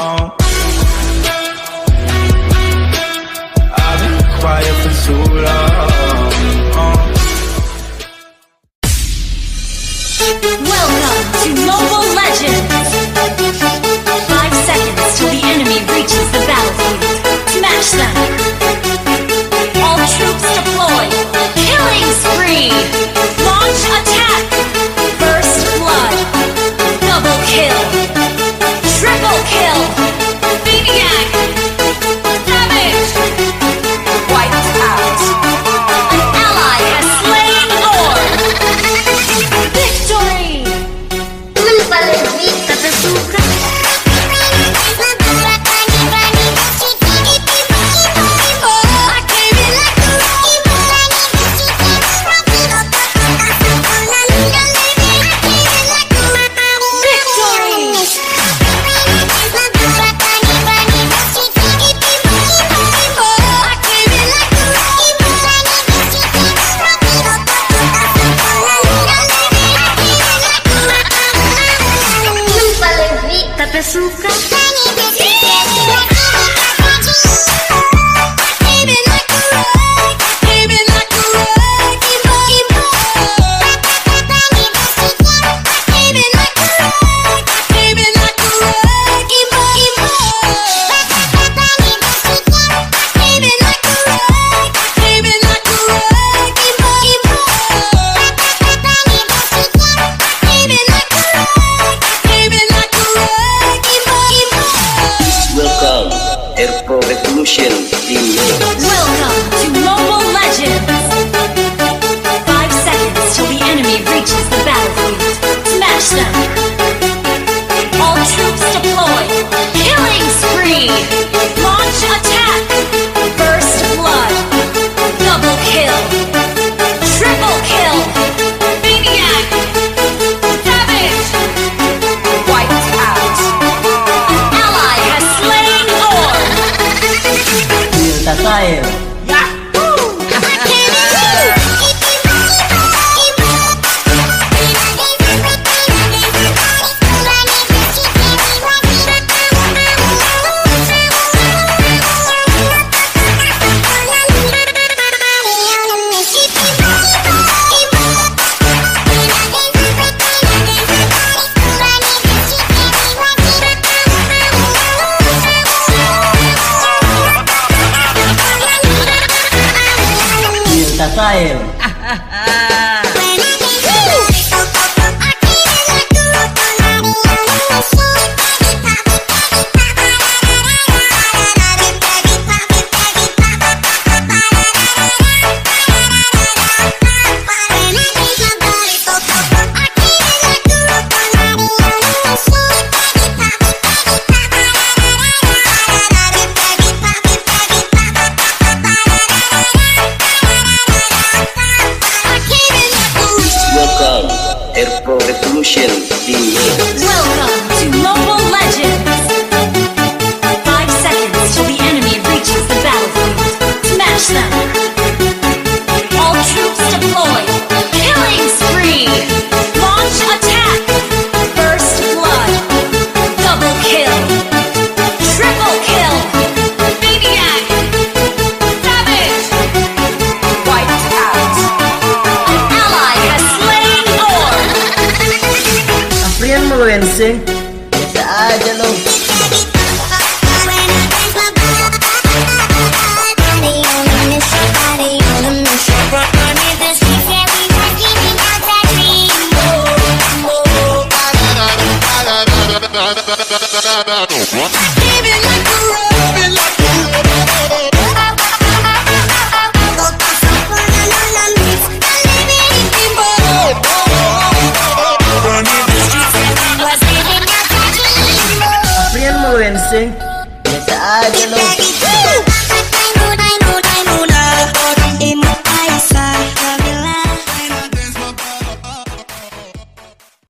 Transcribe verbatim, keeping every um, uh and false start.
Uh. I've been quiet for too long. Uh. Welcome to Mobile Legends! Five seconds till the enemy reaches the battlefield. Smash them! All troops deploy! Killing spree! Launch attack! First blood! Double kill! Triple kill! Maniac! Savage! Wiped out! An ally has slain Orc! Victory! Welcome, Air Pro Revolution Team. Welcome to Mobile Legends! Five seconds till the enemy reaches the battlefield. Smash them! All troops deploy! Killing spree! Launch attack! First blood! Double kill! Triple kill! Maniac! Savage! Wiped out! An ally has slain Orc! Feel the fire! Yahoo! Feel the fire. Welcome, Air Pro Revolution Team. Welcome to Mobile Legends! Five seconds till the enemy reaches the battlefield. Smash them! All troops deploy! Killing spree! Launch attack! First blood! Double kill! Triple kill! Maniac! Savage! Wiped out! An ally has slain Orc! Afrian Mulu Ensing. Biasa aja lo. Afrian Mulu Ensing. Biasa aja lo.